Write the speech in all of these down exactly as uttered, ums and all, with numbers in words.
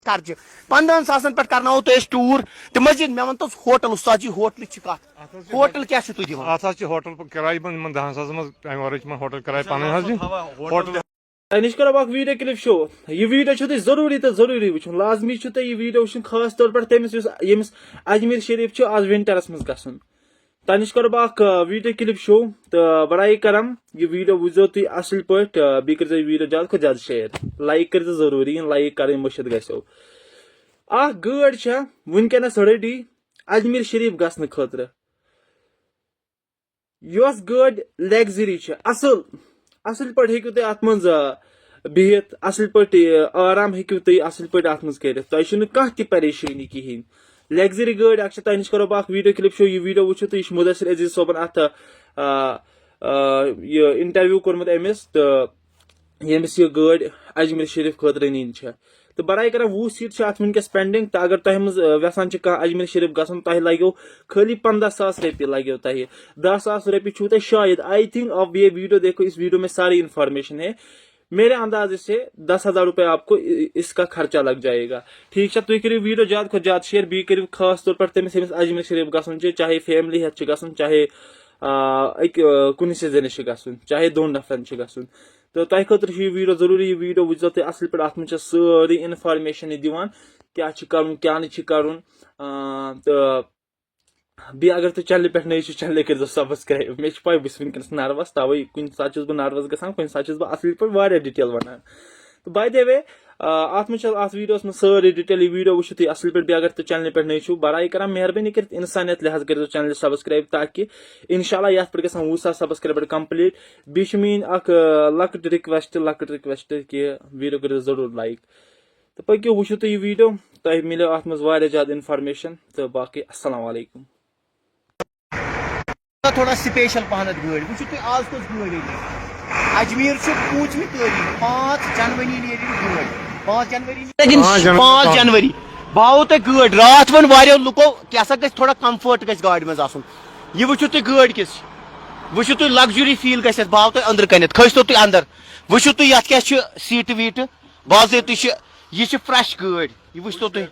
خرچہٕ۔ پنٛدہن ساسن پٮ۪ٹھ کرناوو تۄہہِ أسۍ ٹوٗر۔ تہٕ مزید مےٚ وَن تہٕ ہوٹل، اُستاد جی، ہوٹلٕچ چھِ کَتھ۔ اَتھ حظ چھِ ہوٹل کیٛاہ چھِو تُہۍ دِوان؟ اَتھ حظ چھِ ہوٹل کِراے یِمن، یِمن دَہن ساسن منٛز، اَمہِ ورٲے چھِ یِمن ہوٹل کِراے پنٕنۍ حظ دِنۍ۔ ہوٹل۔ تۄہہِ نِش کَرو بہٕ اکھ video clip show۔ یہِ video چھُو تۄہہِ ضروٗری تہٕ ضروٗری وٕچھُن۔ لازمی چھُو تۄہہِ یہِ video وٕچھُن، خاص طور پٮ۪ٹھ تٔمِس یُس، ییٚمِس اجمیر شریف چھُ آز winterس منٛز گژھُن۔ تۄہہِ نِش کَرو بہٕ اکھ، آ، video clip show تہٕ برائے کرم یہِ video وٕچھزیو تُہۍ اَصٕل پٲٹھۍ، آ، بیٚیہِ کٔرۍزیو یہِ video زیادٕ کھۄتہٕ زیادٕ share۔ Like کٔرۍزیو ضروٗری، یِم like کَرٕنۍ مٔشِتھ گژھیو۔ اکھ گٲڑۍ چھےٚ وٕنکیٚنَس ready اجمیر شریف گژھنہٕ خٲطرٕ۔ یۄس گٲڑۍ luxury چھِ، اَصٕل، اَصٕل پٲٹھۍ ہیٚکِو تُہۍ اَتھ منٛز، آ، بِہِتھ، اَصٕل پٲٹھۍ، آ، آرام ہیٚکِو تُہۍ اَصٕل پٲٹھۍ اَتھ منٛز کٔرِتھ۔ تۄہہِ چھُنہٕ کانٛہہ تہِ پریشٲنی کِہیٖنۍ۔ Luxury گٲڑۍ اَکھ چھِ، تۄہہِ نِش کَرو بہٕ اَکھ video clip show۔ یہِ video وٕچھِو تُہۍ، یہِ چھُ مُدثر عزیز صٲبَن اَتھ، آ، آ، یہِ interview کوٚرمُت أمِس، تہٕ ییٚمِس یہِ گٲڑۍ اجمیر شریف خٲطرٕ نِنۍ چھےٚ۔ تہٕ برائے کرم وُہ seat چھِ اَتھ وٕنکیٚس pending۔ تہٕ اگر تۄہہِ منٛز، آ، یژھان چھِ کانٛہہ اجمیر شریف گژھُن، تۄہہِ لگیو خٲلی پنٛداہ ساس رۄپیہِ لگیو تۄہہِ۔ دَہ ساس رۄپیہِ چھُو تۄہہِ شاید، I think، اب یہ video دیکھو، اس video میں ساری information ہے۔ میرے اندازے سے دس ہزار روپے آپ کو ا-، اس کا خرچہ لگ جائے گا۔ ٹھیٖک چھا، تُہۍ کٔرِو video زیادٕ کھۄتہٕ زیادٕ share، بیٚیہِ کٔرِو خاص طور پٮ۪ٹھ تٔمِس، ییٚمِس اجمیر شریف گژھُن چھُ، چاہے family ہٮ۪تھ چھُ گژھُن، چاہے، آ، أکۍ، آ، کُنہِ سٕنٛزِ زَنہِ چھُ گژھُن، چاہے دۄن نفرن چھُ گژھُن۔ تہٕ تۄہہِ خٲطرٕ چھُ یہِ video ضروٗری، یہِ video وٕچھزیو تُہۍ اَصٕل پٲٹھۍ، اَتھ منٛز چھِ سٲرٕے information یہِ دِوان، کیٛاہ چھُ کَرُن، کیٛاہ نہٕ چھُ کَرُن۔ آ، تہٕ بیٚیہِ اگر تُہۍ channel پٮ۪ٹھ نٔے چھِو، channel کٔرۍزیو subscribe۔ مےٚ چھِ پَے بہٕ چھُس وٕنکیٚنَس nervous، تَوَے کُنہِ ساتہٕ چھُس بہٕ nervous گژھان، کُنہِ ساتہٕ چھُس بہٕ اَصٕل پٲٹھۍ واریاہ detail وَنان۔ تہٕ by the way، آ، اَتھ منٛز چھِ اَتھ videoس منٛز سٲرٕے detail، یہِ video وٕچھِو تُہۍ اَصٕل پٲٹھۍ۔ بیٚیہِ اگر تُہۍ channel پٮ۪ٹھ نٔے چھِو، برائے کرم مہربٲنی کٔرِتھ اِنسانیت لحاظ کٔرۍزیو channel subscribe، تاکہِ اِنشاء اللہ یَتھ پٮ۪ٹھ گژھن وُہ ساس subscriber complete۔ بیٚیہِ چھِ میٛٲنۍ اَکھ، آ، لۄکٕٹ request، لۄکٕٹ request کہِ video کٔرِو ضروٗر like۔ تہٕ پٔکِو، وٕچھِو تُہۍ یہِ video، تۄہہِ مِلیو اَتھ منٛز واریاہ زیادٕ information۔ تہٕ باقٕے السلام علیکم۔ تھوڑا special پہنتھ گٲڑۍ۔ وٕچھِو تُہۍ، آز کۄس گٲڑۍ أنۍ؟ اجمیر چھُ پوٗنٛژمہِ تٲریٖخ، پانٛژھ جنوری نیرِ یہِ گٲڑۍ۔ پانٛژھ جنوری۔ لیکن پانٛژھ جنوری۔ پانٛژھ جنوری۔ بہٕ ہاوو تۄہہِ گٲڑۍ۔ راتھ ووٚن واریاہو لُکو، کیٛاہ سا گژھِ تھوڑا comfort گژھِ گاڑِ منٛز آسُن۔ یہِ وٕچھِو تُہۍ گٲڑۍ کِژھ۔ وٕچھِو تُہۍ luxury feel گژھِ اَتھ۔ بہٕ ہاوو تۄہہِ أنٛدرٕ کَنٮ۪تھ۔ کھٔسۍتو تُہۍ اَنٛدر۔ وٕچھِو تُہۍ یَتھ کیٛاہ چھِ seat ویٖٹہٕ۔ باضٲبطہٕ چھِ، یہِ چھِ fresh گٲڑۍ۔ یہِ وٕچھتو تُہۍ،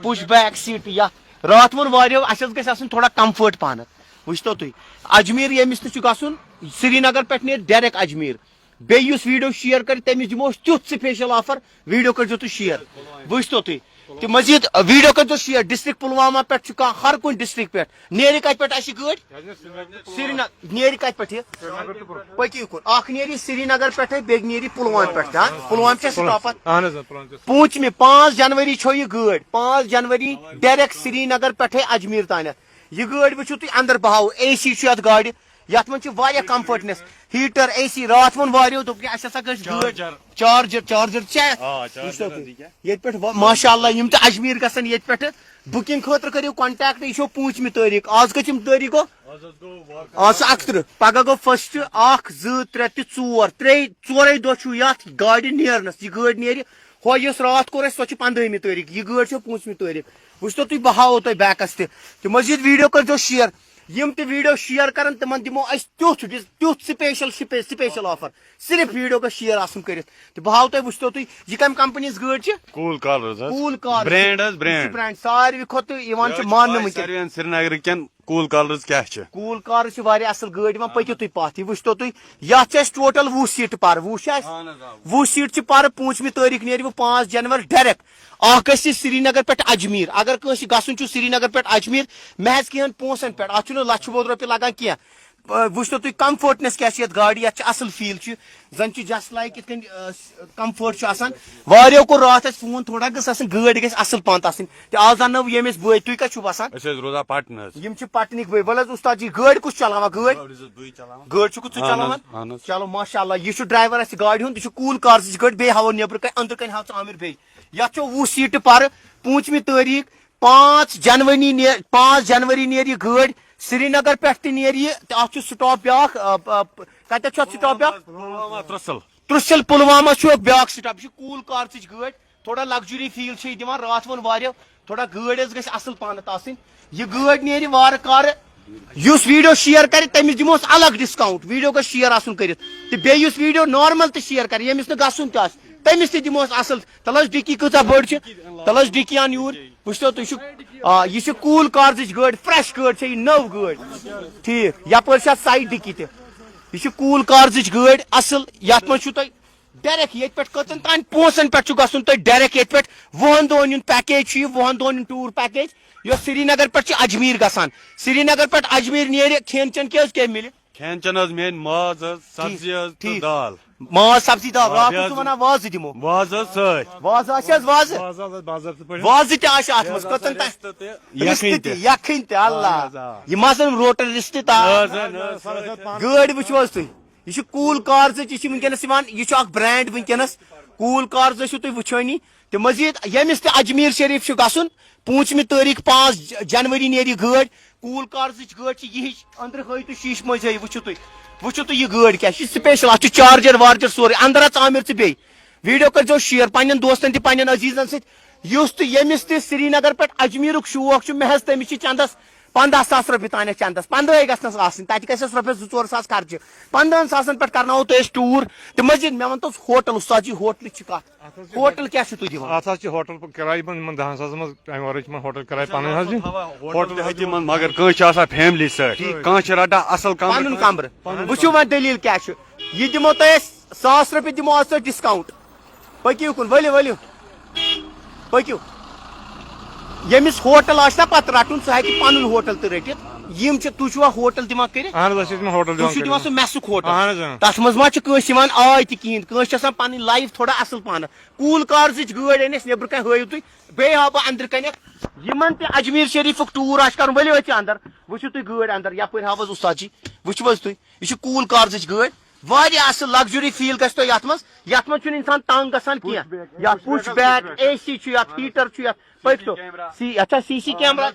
push back seat یَتھ۔ راتھ ووٚن واریاہو، اَسہِ حظ گژھِ آسٕنۍ تھوڑا comfort پَہنَتھ۔ وٕچھتو تُہۍ، اجمیر ییٚمِس نِش چھُ گژھُن، سرینگر پٮ۪ٹھ نیرِ direct اجمیر۔ بیٚیہِ یُس video share کَرِ، تٔمِس دِمو أسۍ تیُتھ special offer، video کٔرۍزیو تُہۍ share۔ وٕچھتو تُہۍ، تہٕ مزید video کٔرۍزیو share۔ District پُلوامہ پٮ۪ٹھ چھُ کانٛہہ، ہر کُنہِ district پٮ۪ٹھ۔ نیرِ کَتہِ پٮ۪ٹھ اَسہِ یہِ گٲڑۍ؟ سرینگر۔ نیرِ کَتہِ پٮ۪ٹھ یہِ؟ پٔکِو کُن۔ اَکھ نیرِ سرینگر پٮ۪ٹھَے، بیٚیہِ نیرِ پُلوامہِ پٮ۪ٹھ، ہا؟ پُلوامہِ چھےٚ stop اَتھ۔ اَہَن حظ، آ، پُلوامہِ چھےٚ۔ پوٗنٛژمہِ، پانٛژھ جنوری چھو یہِ گٲڑۍ۔ پانٛژھ جنوری direct سرینگر پٮ۪ٹھَے اجمیر تانٮ۪تھ۔ یہِ گٲڑۍ وٕچھِو تُہۍ اَندَر، بہٕ ہاوو۔ AC چھُ یَتھ گاڑِ، یَتھ منٛز چھِ واریاہ comfortness، heater، AC۔ راتھ ووٚن واریاہو، دوٚپُکھ، "اَسہِ ہسا گژھِ گٲڑۍ۔" Charger۔ Charger، charger چھےٚ اَتھ؟ آ، charger وٕچھتو حظ، تُہۍ۔ یہِ کیٛاہ؟ ییٚتہِ پٮ۪ٹھ وا-، ماشاء اللہ، یِم تہِ اجمیر گژھن ییٚتہِ پٮ۪ٹھٕ، booking خٲطرٕ کٔرِو contact، یہِ چھو پوٗنٛژمہِ تٲریٖخ۔ آز کٔژِم تٲریٖخ گوٚو؟ آز چھُ اَکترٕہ۔ پگاہ گوٚو first، اَکھ، زٕ، ترٛےٚ تہٕ ژور۔ ترٛے-، ژورے دۄہ چھُو یَتھ گاڑِ نیرنَس۔ یہِ گٲڑۍ نیرِ، ہۄ یۄس راتھ کوٚر اَسہِ، سۄ چھِ پنٛدہٲیمہِ تٲریٖخ۔ یہِ گٲڑۍ چھو پوٗنٛژمہِ تٲریٖخ۔ وٕچھتو تُہۍ، بہٕ ہاوو تۄہہِ backس تہِ۔ تہٕ مزید video کٔرۍزیو share۔ یِم تہِ video share کرن، تِمن دِمو أسۍ تیُتھ ڈِس-، تیُتھ special، special offer۔ صرف video گژھِ share آسُن کٔرِتھ۔ تہٕ بہٕ ہاوو تۄہہِ، وٕچھتو تُہۍ، یہِ کَمہِ companyیِچ گٲڑۍ چھِ؟ Cool Colors حظ۔ Cool Colors۔ Brand حظ، یہِ چھِ brand۔ Brand۔ ساروی کھۄتہٕ یِوان چھِ ماننہٕ وٕنکیٚن۔ ساروِیَن سرینگرٕ کٮ۪ن Cool Colors کیٛاہ چھِ؟ Cool Colors چھِ واریاہ اَصٕل گٲڑۍ یِوان، پٔکِو تُہۍ پَتھ۔ یہِ وٕچھتو تُہۍ، یَتھ چھِ اَسہِ total وُہ seat پَرٕ۔ وُہ چھِ اَسہِ؟ اہن حظ، آ۔ وُہ seat چھِ پَرٕ، پوٗنٛژمہِ تٲریٖخ نیرِ وۄنۍ پانٛژھ جنوری direct۔ اَکھ گژھِ سرینگر پٮ۪ٹھ اجمیر۔ اگر کٲنٛسہِ گژھُن چھُ سرینگر پٮ۪ٹھ اجمیر، محض کینٛہَن پونٛسَن پٮ۪ٹھ، اَتھ چھُنہٕ لَچھٕ بوٚد رۄپیہِ لَگان کینٛہہ۔ آ، وٕچھتو تُہۍ comfortness کیٛاہ چھِ یَتھ گاڑِ، یَتھ چھِ اَصٕل feel چھِ، زَن چھِ just like یِتھ کٔنۍ، آ، س-، comfort چھُ آسان۔ واریاہو کوٚر راتھ اَسہِ phone، تھوڑا گٔژھ آسٕنۍ گٲڑۍ، گژھِ اَصٕل پَہَن آسٕنۍ۔ تہِ آز اَننٲو ییٚمۍ أسۍ بٲے، تُہۍ کَتہِ چھُو بَسان؟ أسۍ حظ روزان پَٹنہٕ حظ۔ یِم چھِ پَٹنٕکۍ بٲے۔ وَلہٕ حظ اُستاد جی، گٲڑۍ کُس چَلاوان؟ گٲڑۍ؟ گٲڑۍ چھُس بٕے چَلاوان۔ گٲڑۍ چھُکھ ژٕ اہن چَلاوان؟ حظ، اہن حظ۔ چلو ماشاء اللہ، یہِ چھُ driver اَسہِ گاڑِ ہُنٛد، یہِ چھُ Cool Carsٕچ گٲڑۍ، بیٚیہِ ہاوو نیٚبرٕ کَنہِ، أنٛدرٕ کَنہِ ہاو ژٕ عامر بیٚیہِ۔ یَتھ چھو وُہ seatہٕ پَرٕ، پوٗنٛژمہِ تٲریٖخ، پانٛژھ جنوری نے-، پانٛژھ جنوری نیرِ یہِ گٲڑۍ، سرینگر پٮ۪ٹھ تہِ نیرِ یہِ، تہٕ اَتھ چھُ stop بیٛاکھ، آ، آ، کَتٮ۪تھ چھُ اَتھ stop بیٛاکھ؟ پُلوامہ، ترٛسَل۔ ترٛسَل پُلوامہ چھُ بیٛاکھ stop، یہِ چھِ Cool Carsٕچ گٲڑۍ، تھوڑا luxury feel چھِ یہِ دِوان، راتھ ووٚن واریاہو، تھوڑا گٲڑۍ حظ گژھِ اَصٕل پَہنَتھ آسٕنۍ۔ یہِ گٲڑۍ نیرِ وارٕ کارٕ، یُس video share کَرِ، تٔمِس دِمو أسۍ الگ discount، video گژھِ share آسُن کٔرِتھ، تہٕ بیٚیہِ یُس video normal تہِ share کَرِ، ییٚمِس نہٕ گژھُن تہِ آسہِ، تٔمِس تہِ دِمو أسۍ اَصٕل۔ تَلہٕ حظ ڈِکی کۭژاہ بٔڑ چھِ، تَلہٕ حظ ڈِکی اَن یوٗرۍ۔ وٕچھتو تُہۍ، یہِ چھُ، آ، یہِ چھِ کوٗل کارزٕچ گٲڑۍ، فرٛٮ۪ش گٲڑۍ چھےٚ یہِ، نٔو گٲڑۍ۔ ٹھیٖک، یَپٲرۍ چھِ اَتھ سایڈ ڈِکی تہِ۔ یہِ چھِ کوٗل کارزٕچ گٲڑۍ اَصٕل، یَتھ منٛز چھُو تۄہہِ ڈایریکٹ ییٚتہِ پٮ۪ٹھ کٔژَن تام پونٛسَن پٮ۪ٹھ چھُ گژھُن تۄہہِ ڈایریکٹ ییٚتہِ پٮ۪ٹھ۔ وُہَن دۄہَن ہُنٛد پیکیج چھُ یہِ، وُہَن دۄہَن ہُنٛد ٹوٗر پیکیج، یۄس سرینگر پٮ۪ٹھ چھِ اجمیٖر گژھان۔ سرینگر پٮ۪ٹھ اجمیٖر نیرِ، کھٮ۪ن چٮ۪ن کیٛاہ حظ کیٛاہ مِلہِ؟ کھٮ۪ن چٮ۪ن حظ میلہِ ماز حظ، سبزی حظ تہٕ ٹھیٖک۔ دال۔ ماز، سبزی، دال۔ آ، راتھ بیٚیہِ اوسُس حظ وَنان وازٕ دِمو۔ وازٕ حظ سۭتۍ۔ وازٕ آسہِ حظ وازٕ؟ وازٕ حظ باضٲبطہٕ پٲٹھۍ۔ وازٕ تہِ آسہِ اَتھ منٛز، کٔژَن تام؟ رِستہٕ تہِ، یَکھٕنۍ رِستہٕ تہِ۔ تہِ، یَکھٕنۍ تہِ، اللہ۔ اَہَن حظ، آ۔ یِم آسَن روٹَن رِستہٕ تہٕ آ۔ نہ حظ، نہ حظ، سُہ حظ چھِ پانہٕ گٲڑۍ وٕچھِو حظ تُہۍ۔ یہِ چھِ کوٗل کارزٕچ، یہِ چھِ وٕنکیٚنَس یِوان، یہِ چھُ اَکھ برینڈ وٕنکیٚنَس۔ کوٗل کارز ٲسِو تُہۍ وٕچھٲنی۔ تہٕ مٔزیٖد ییٚمِس تہِ اجمیٖر شریٖف چھُ گژھُن، پوٗنٛژمہِ تٲریٖخ پانٛژھ ج-، جنؤری نیرِ یہِ گٲڑۍ۔ کوٗل کارزٕچ گٲڑۍ چھِ یِہِج، أنٛدرٕ ہٲیِو تُہۍ شیٖشہٕ مٔنٛزۍ ہٲیِو، وٕچھِو تُہۍ، وٕچھِو تُہۍ یہِ گٲڑۍ کیٛاہ چھِ، یہِ چھِ سپیشل، اَتھ چھُ چارجر وارجر سورُے۔ اندر اژ عامر ژٕ بیٚیہِ۔ ویٖڈیو کٔرۍزیو شیئر پنٛنٮ۪ن دوستن تہِ، پنٛنٮ۪ن عزیٖزن سۭتۍ۔ یُس تہِ، ییٚمِس تہِ سرینگر پٮ۪ٹھ اجمیٖرُک شوق چھُ، محض تٔمِس چھِ چندس پنٛداہ ساس رۄپیہِ تانٮ۪تھ چندس، پنٛدہَے گژھنس آسٕنۍ، تتہِ گژھٮ۪س رۄپیس زٕ ژور ساس خرچہِ۔ پنٛدہَن ساسن پٮ۪ٹھ کرناوو تۄہہِ أسۍ ٹوٗر۔ تہٕ مٔزیٖد مےٚ ون تو ہوٹل، استاد جی، ہوٹلٕچ چھِ کتھ۔ اَتھ حظ چھِ ہوٹل کیٛاہ چھِو تُہۍ دِوان؟ اَتھ حظ چھِ ہوٹل کرایہِ یِمن، یِمن دَہَن ساسَن منٛز، اَمہِ ورٲے چھِ یِمن ہوٹل کرایہِ پَنٕنۍ حظ یہِ۔ ہوٹل تہِ ہیٚکہِ یِمن، مگر کٲنٛسہِ چھِ آسان فیملی سۭتۍ، ٹھیٖک۔ کانٛہہ چھِ رَٹان اَصٕل کَمرٕ۔ پَنُن کَمرٕ۔ پَنُن وٕچھِو وۄنۍ دٔلیٖل کیٛاہ چھُ۔ یہِ دِمو تۄہہِ أسۍ ساس رۄپیہِ دِمو آز تۄہہِ ڈِسکاوُنٛٹ۔ پٔکِو کُن، ؤلِو، ؤلِو۔ پٔکِو۔ ییٚمِس ہوٹل آسہِ نا پَتہٕ رَٹُن، سُہ ہیٚکہِ پَنُن ہوٹل تہِ رٔٹِتھ۔ یِم چھِ، تُہۍ چھِوا ہوٹل دِوان کٔرِتھ؟ اَہَن حظ، أسۍ چھِ تِمن ہوٹل تُہۍ دِوان چھِو دِوان کٔرِتھ۔ سُہ مےٚ سُہ ہوٹل۔ اَہَن حظ، اۭں۔ تَتھ منٛز ما چھِ کٲنٛسہِ یِوان آے تہِ کِہیٖنۍ؟ کٲنٛسہِ چھِ آسان پَنٕنۍ لایف تھوڑا اَصٕل پَہنَتھ۔ کوٗل کارزٕچ گٲڑۍ أنۍ اَسہِ، نیٚبرٕ کَنہِ ہٲیِو تُہۍ، بیٚیہِ ہاوٕ بہٕ أنٛدرٕ کَنٮ۪تھ۔ یِمَن تہِ اجمیٖر شریٖفُک ٹوٗر آسہِ کَرُن، ؤلِو أتھۍ اَندَر، وٕچھِو تُہۍ گٲڑۍ اَندَر، یَپٲرۍ ہاوٕ حظ اُستاد جی، وٕچھِو حظ تُہۍ، یہِ چھِ کوٗل کارزٕچ گٲڑۍ، واریاہ اَصٕل لگژری فیٖل گژھِ تۄہہِ یَتھ منٛز، یَتھ منٛز چھُنہٕ اِنسان تنٛگ گژھان کینٛہہ۔ یَتھ پُش بیک، اے سی چھُ، یَتھ ہیٖٹر چھُ، یَتھ پٔکۍ تو، سی، یَتھ چھا C C camera?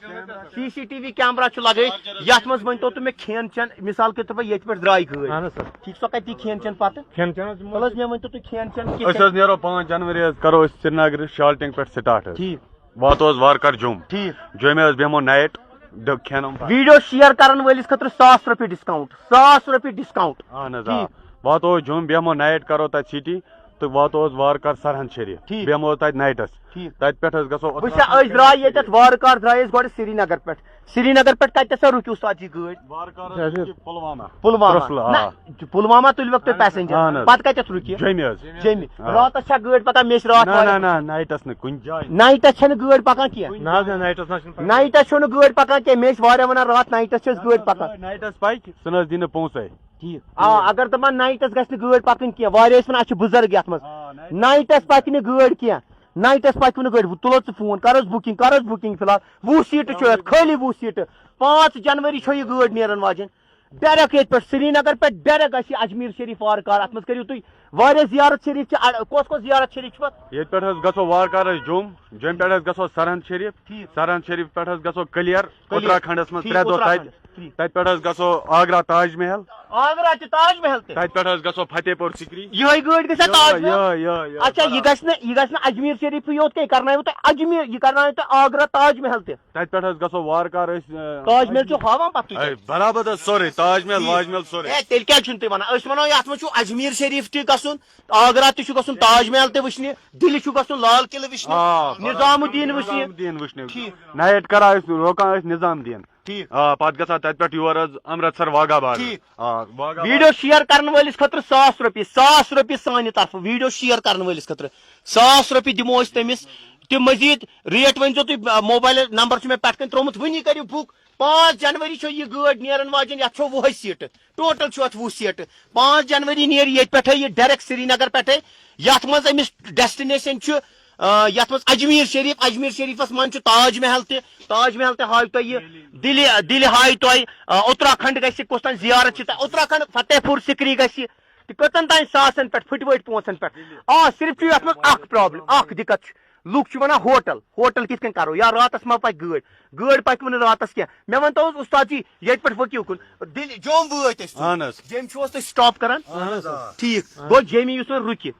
C C T V camera چھُ لگٲیِتھ، یَتھ منٛز ؤنۍ تو تُہۍ مےٚ کھٮ۪ن چٮ۪ن، مِثال کے طور پر ییٚتہِ پٮ۪ٹھ درٛاے گٲڑۍ، اہن حظ سر۔ ٹھیٖک، سۄ کَتہِ یی کھٮ۪ن چٮ۪ن پَتہٕ؟ کھٮ۪ن چٮ۪ن حظ دِمو تُل حظ، مےٚ ؤنۍ تو تُہۍ کھٮ۪ن چٮ۪ن کِتھ أسۍ کٔنۍ؟ حظ نیرو پانٛژھ جنؤری حظ، کرو أسۍ سرینگرٕ شالٹنگ پٮ۪ٹھ سٹارٹ حظ۔ ٹھیٖک۔ واتو حظ وارٕ کارٕ جوٚم۔ ٹھیٖک۔ جوٚمہِ حظ بیٚہمو نایٹ، دِ-، کھٮ۪نو۔ ویٖڈیو شیئر کرن وٲلِس خٲطرٕ ساس رۄپیہِ ڈسکاونٹ، ساس رۄپیہِ ڈسکاونٹ۔ اہن حظ، آ۔ ٹھیٖک۔ واتو حظ جوٚم، بیٚہمو نایٹ، کرو تتہِ سٹی تہٕ واتو حظ وارٕ کارٕ سرہند شریف۔ ٹھیٖک۔ بیٚہمو حظ تتہِ نایٹس۔ ٹھیٖک۔ تتہِ پٮ۪ٹھ حظ گژھو وٕچھ سا، أسۍ درٛاے ییٚتٮ۪تھ وارٕ کارٕ درٛاے أسۍ گۄڈٕ سریٖنگر پٮ۪ٹھ۔ سرینگر پٮ۪ٹھ کتہِ سا رُکِو سُہ اتھ یہِ گٲڑۍ؟ وارٕ کارٕ حظ چھِ پُلوامہ۔ پُلوامہ۔ رسول، آ۔ نہ، پُلوامہ تُلوکھ تُہۍ پیسنجر۔ اہن حظ۔ پتہٕ کتٮ۪تھ رُکہِ؟ جوٚمہِ حظ۔ جوٚمہِ۔ آ۔ راتس چھا گٲڑۍ پکان؟ مےٚ چھِ راتھ نہ، نہ، واریاہ نہ، نایٹس نہٕ کُنہِ جایہِ۔ نایٹس چھنہٕ گٲڑۍ پکان کینٛہہ؟ نہ حظ، نہ، نایٹس نہ چھُنہٕ پکان۔ نایٹس چھُنہٕ گٲڑۍ پکان کینٛہہ، مےٚ ٲسۍ واریاہ ونان راتھ نایٹس چھِ أسۍ گٲڑۍ پکان۔ نایٹس پکہِ، سُہ نہ حظ دِنہٕ پونٛسے۔ ٹھیٖک۔ آ، اگر دپان نایٹس گژھِ نہٕ گٲڑۍ پکٕنۍ کینٛہہ، واریاہ ٲسۍ ونان اَسہِ چھِ بُزرگ یتھ منٛز۔ آ، نایٹس نایٹس پکہِ نہٕ گٲڑۍ کینٛہہ، نایٹس پکہِ نہٕ گٲڑۍ۔ وۄنۍ تُل حظ ژٕ فون، کر حظ بُکِنگ، کر حظ بُکِنگ فی الحال۔ وُہ سیٖٹہٕ چھِ یتھ، خٲلی وُہ سیٖٹہٕ۔ پانٛژھ جنؤری چھےٚ یہِ گٲڑۍ نیرن واجٮ۪ن۔ ڈایریکٹ ییٚتہِ پٮ۪ٹھ سرینگر پٮ۪ٹھ ڈایریکٹ گژھِ یہِ اجمیر شریف وارٕ کار۔ اتھ منٛز کٔرِو تُہۍ واریاہ زیارت شریف چھِ، اڑ-، کۄس کۄس زیارت شریف چھِ پتہٕ؟ ییٚتہِ پٮ۪ٹھ حظ گژھو وارٕ کارٕ أسۍ جوٚم، جوٚمہِ پٮ۪ٹھ حظ گژھو سرہند شریف، ٹھیٖک۔ سرہند شریف پٮ۪ٹھ حظ گژھو کلیر، کلیر۔ اتراکھنڈس منٛز ٹھیٖک، ترٛےٚ دۄہ اتراکھنڈ، تتہِ۔ ٹھیٖک۔ تتہِ پٮ۪ٹھ حظ گژھو آگرہ تاج محل۔ آگرہ تہِ تاج محل تہِ؟ تتہِ پٮ۪ٹھ حظ گژھو فتح پور سِکری۔ یِہوٚے گٲڑۍ گژھِ تاج محل؟ یِہوٚے، یِہوٚے، یِہوٚے۔ اچھا، یہِ گژھِ نہٕ، یہِ گژھِ نہٕ اجمیر شریفٕے یوت کینٛہہ، یہِ کرناوِ تۄہہِ اجمیر، یہِ کرناوِ تۄہہِ آگرہ تاج محل تہِ۔ تتہِ پٮ۪ٹھ حظ گژھو وارٕ کارٕ أسۍ، آ، تاج محل چھُ ہاوان پتہٕ تُہۍ اے، تتہِ؟ برابر حظ سورُے، تاج محل، ٹھیٖک۔ واج محل سورُے۔ اے، تیٚلہِ کیٛازِ چھُنہٕ تُہۍ ونان؟ أسۍ ونو یتھ منٛز چھُ اجمیر شریف تہِ گژھُن، آگرہ تہِ چھُ گژھُن، تاج محل تہِ وٕچھنہِ، دِلہِ چھُ گژھُن، لال قلعہٕ وٕچھنہِ، آ، نظام الدین وٕچھنہِ۔ نظام الدین وٕچھنہِ۔ ٹھیٖک۔ نایٹ کران أسۍ، روکان أسۍ نظام الدین۔ ٹھیٖک۔ آ، پتہٕ گژھان تتہِ پٮ۪ٹھ یور حظ امرتسر واگا بارڈر۔ ٹھیٖک۔ آ، واگا ویٖڈیو بارڈر۔ شیئر کرن وٲلِس خٲطرٕ ساس رۄپیہِ، ساس رۄپیہِ سانہِ طرفہٕ ویٖڈیو شیئر کرن وٲلِس خٲطرٕ۔ ساس رۄپیہِ دِمو أسۍ تٔمِس۔ تہِ مزید ریٹ ؤنۍزیو تُہۍ، آ، موبایل نمبر چھُ مےٚ پٮ۪ٹھ کَنۍ ترٛوومُت، وٕنی کٔرِو بُک۔ پانٛژھ جنؤری چھو یہِ گٲڑۍ نیرن واجٮ۪ن، یتھ چھو وُہے سیٖٹہٕ، ٹوٹل چھُ اتھ وُہ سیٖٹہٕ۔ پانٛژھ جنؤری نیرِ ییٚتہِ پٮ۪ٹھے یہِ ڈایریکٹ سرینگر پٮ۪ٹھے، یتھ منٛز أمِس ڈیسٹِنیشن چھُ، آ، یتھ منٛز اجمیر شریف، اجمیر شریفس منٛز چھُ تاج محل تہِ، تاج محل تہِ ہاوِ تۄہہِ یہِ، دِلہِ، دِلہِ ہاوِ تۄہہِ، آ، اتراکھنڈ گژھِ، کُس تام زیارت چھِ تۄہہِ، اتراکھنڈ فتح پور سِکری گژھِ، تہٕ کٔژن تام ساسن پٮ۪ٹھ، پھٕٹوٲٹۍ پونٛسن پٮ۪ٹھ۔ آ، صرف چھُ یتھ منٛز اکھ پرابلم، اکھ دِقت چھُ، لُکھ چھِ ونان ہوٹل، ہوٹل کِتھ کٔنۍ کرو؟ یا راتس ما پکہِ گٲڑۍ؟ گٲڑۍ پکہِ وۄنۍ نہٕ راتس کینٛہہ۔ مےٚ ؤنۍ تو حظ اُستاد جی، ییٚتہِ پٮ۪ٹھ پٔکِو کُن، دِلہِ جوٚم وٲتۍ أسۍ۔ اہن حظ۔ جیٚمہِ چھُو حظ تُہۍ سٹاپ کران؟ اہن حظ، آ۔ ٹھیٖک۔ گوٚو جیٚمہِ یُس وۄنۍ رُکہِ،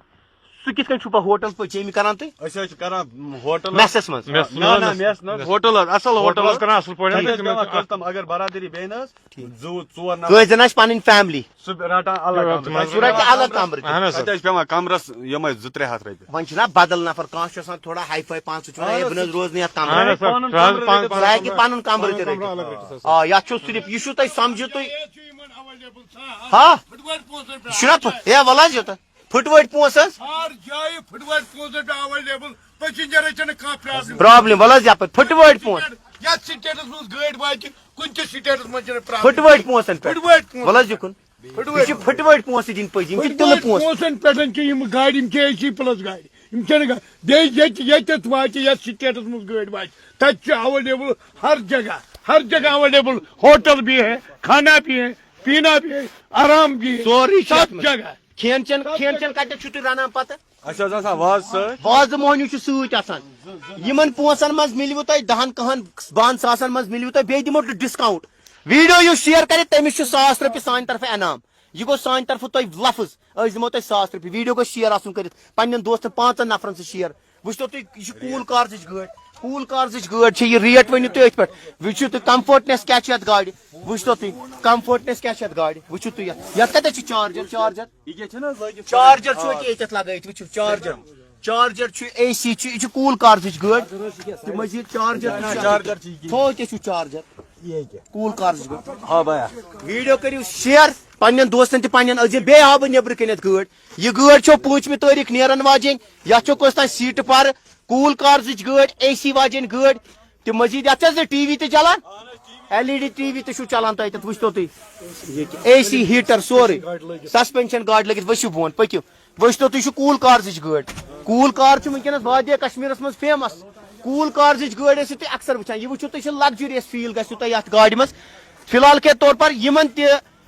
سُہ کِتھ کٔنۍ چھُو پَتہٕ ہوٹل پٲٹھۍ جیٚمہِ کران تُہۍ؟ أسۍ حظ چھِ کران ہوٹل۔ میسس منٛز؟ میس نہ نہ منٛز۔ میس نہ۔ ہوٹل حظ، اصل ہوٹل ہوٹل حظ۔ حظ کران اصل پٲٹھۍ۔ تَتہِ حظ چھِ پٮ۪وان کسٹم، اگر برادری بیٚیہِ نہ حظ، ٹھیٖک۔ زٕ ژور نفر۔ کٲنٛسہِ زَن آسہِ پَنٕنۍ فیملی۔ سُہ رَٹان الگ کمرٕ۔ اہن حظ۔ سُہ رَٹہِ الگ کمرٕ تہِ۔ اہن حظ۔ تَتہِ حظ چھِ پٮ۪وان کمرس یِمے زٕ ترٛےٚ ہتھ رۄپیہِ۔ وۄنۍ چھُنہ بدل نفر، کانٛہہ چھُ آسان تھوڑا ہاے فاے پانٛژھ، سُہ چھُ وَنان، "ہے، بہٕ نہ حظ روزنہٕ یَتھ کمرَس۔" اہن حظ، سر۔ پَنُن سُہ حظ کمرٕ پَنُن، رٔٹِتھ۔ پَنُن کمرٕ تہِ سُہ ہیٚکہِ رٔٹِتھ۔ پَنُن کمرٕ الگ رٔٹِتھ حظ۔ آ، یَتھ چھُو صرف، یہِ چھُو تۄہہِ سمجھِو تُہۍ۔ ہا؟ یہِ چھُنہ پھُ-، ہے، وَلہٕ حظ یوٗتاہ۔ پھٕٹوٲٹۍ پونٛسہٕ حظ؟ ہر جایہِ پھٕٹوٲٹۍ پونٛسہٕ چھِ available، passenger چھَنہٕ کانٛہہ problem۔ Problem، وَلہٕ حظ یَپٲرۍ، پھٕٹوٲٹۍ پونٛسہٕ۔ یَتھ سٹیٹَس منٛز گٲڑۍ واتہِ، کُنہِ تہِ سٹیٹَس منٛز چھَنہٕ problem۔ پھٕٹوٲٹۍ پونٛسَن پٮ۪ٹھ۔ پھٕٹوٲٹۍ پونٛسہٕ۔ وَلہٕ حظ یِکُن۔ پھٕٹوٲٹۍ یہِ چھِ پونٛسہٕ۔ پھٕٹوٲٹۍ پونٛسہٕ دِنۍ پٔزۍ، یِم چھِ تِلہٕ پھٕٹوٲٹۍ پونٛسہٕ۔ پونٛسَن پٮ۪ٹھ چھِ یِم گاڑِ، یِم چھِ اے سی پٕلَس گاڑِ۔ یِم چھَنہٕ گا-، بیٚیہِ ییٚتہِ، ییٚتٮ۪تھ واتہِ، یَتھ سٹیٹَس منٛز گٲڑۍ واتہِ، تَتہِ چھِ available ہر جگہ، ہر جگہ available۔ ہوٹل بھی ہے، کھانا بھی ہے، پینا بھی ہے، آرام بھی ہے، سورُے چھُ سب اَتھ منٛز۔ جگہ۔ کھٮ۪ن چٮ۪ن، کھٮ۪ن چٮ۪ن کَتٮ۪تھ چھُو تُہۍ رَنان پَتہٕ؟ اَسہِ حظ آسان وازٕ سۭتۍ۔ وازٕ مۄہنیو چھُ سۭتۍ آسان۔ یِمن پونٛسن منٛز مِلوٕ تۄہہِ دَہن، کَہن، بَہن ساسن منٛز مِلوٕ تۄہہِ، بیٚیہِ دِمو discount۔ Video یُس share کَرِ، تٔمِس چھُ ساس رۄپیہِ سانہِ طرفہٕ انعام۔ یہِ گوٚو سانہِ طرفہٕ تۄہہِ لفظ، أسۍ دِمو تۄہہِ ساس رۄپیہِ۔ Video گوٚژھ share آسُن کٔرِتھ پننٮ۪ن دوستن، پانٛژن نفرن سۭتۍ share۔ وٕچھتو تُہۍ، یہِ چھِ Cool Cars-ٕچ گٲڑۍ۔ Cool Cars-ٕچ گٲڑۍ چھِ یہِ، rate ؤنِو تُہۍ أتھۍ پٮ۪ٹھ۔ وٕچھِو تُہۍ، comfortness کیٛاہ چھِ یَتھ گاڑِ؟ وٕچھتو تُہۍ، comfortness کیٛاہ چھِ یَتھ گاڑِ؟ وٕچھِو تُہۍ یَتھ، یَتھ کَتٮ۪تھ چھِ charger؟ Charger؟ یہِ کیٛاہ چھِنہٕ حظ لٲگِتھ؟ Charger چھُ أکیٛاہ ییٚتٮ۪تھ لَگٲیِتھ، وٕچھِو، charger۔ Charger چھُ، اے سی چھُ، یہِ چھُ Cool Cars-ٕچ گٲڑۍ۔ تہٕ مٔزیٖد charger تہِ چھُ۔ Charger چھُ یہِ کیٛاہ؟ تھوو کیٛاہ چھُو charger؟ یہِ کیٛاہ؟ Cool Cars-ٕچ گٲڑۍ۔ ہا بایا۔ Video کٔرِو share پننٮ۪ن دوستن تہِ، پننٮ۪ن عزیٖز۔ بیٚیہِ ہاوٕ بہٕ نیٚبرٕ کَنٮ۪تھ گٲڑۍ۔ یہِ گٲڑۍ چھو پوٗنٛژمہِ تٲریٖخ نیرن واجیٚنۍ۔ یَتھ چھو کٲنٛسہِ تام seat پَرٕ۔ Cool Cars-ٕچ گٲڑۍ، اے سی واجیٚنۍ گٲڑۍ۔ تہٕ مٔزیٖد یَتھ چھا زِ ٹی وی تہِ چلان؟ L E D T V تہِ چھُو چلان تۄہہِ تَتھ، وٕچھتو تُہۍ۔ اے سی، heater، سورُے۔ Suspension گاڑِ لٲگِتھ، ؤسِو بۄن، پٔکِو۔ وٕچھتو تُہۍ، یہِ چھُ Cool Cars-ٕچ گٲڑۍ۔ Cool Car چھِ وٕنکیٚنَس وادی کشمیٖرَس منٛز famous۔ Cool Cars-ٕچ گٲڑۍ ٲسِو تُہۍ اکثر وٕچھان۔ یہِ وٕچھِو تُہۍ، یہِ چھِ luxurious feel گژھِو تۄہہِ یَتھ گاڑِ منٛز۔ فی الحال کے طور پر یِمن تہِ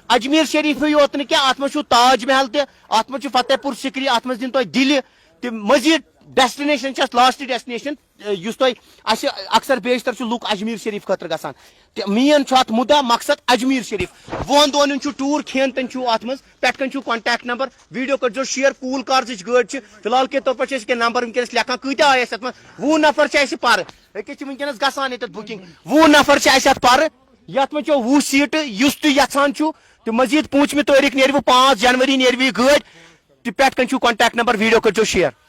اجمیر شریفٕے یوت نہٕ کینٛہہ، اَتھ منٛز چھُو تاج محل تہِ، اَتھ منٛز چھُ فتح پور سِکری، اَتھ منٛز دِن تۄہہِ دِلہِ تہِ۔ مٔزیٖد destination چھِ اَتھ، last destination، یُس تۄہہِ اَسہِ اکثر بیشتر چھُ لُکھ اجمیر شریف خٲطرٕ گژھان۔ تہٕ main چھُ اَتھ مُدعا مقصد اجمیر شریف۔ وُہَن دۄہَن ہُنٛد چھُ tour، کھٮ۪ن تہِ چھُ اَتھ منٛز۔ پٮ۪ٹھ کَنۍ چھُو contact number، video کٔرۍزیو share۔ Cool Cars-ٕچ گٲڑۍ چھِ۔ فی الحال کے طور پر چھِ أسۍ کینٛہہ number وٕنکیٚنَس لیکھان، کۭتیٛاہ آے اَسہِ اَتھ منٛز؟ وُہ نفر چھِ اَسہِ پَرٕ۔ أکیٛاہ چھِ وٕنکیٚنَس گژھان ییٚتٮ۪تھ booking۔ وُہ نفر چھِ اَسہِ اَتھ پَرٕ۔ یَتھ منٛز چھو وُہ seat، یُس تُہۍ یَژھان چھُو۔ تہٕ مٔزیٖد پوٗنٛژمہِ تٲریٖخ نیرِوٕ، پانٛژھ جنؤری نیرِوٕ یہِ گٲڑۍ۔ تہٕ پٮ۪ٹھ کَنۍ چھُو contact number، video کٔرۍزیو share۔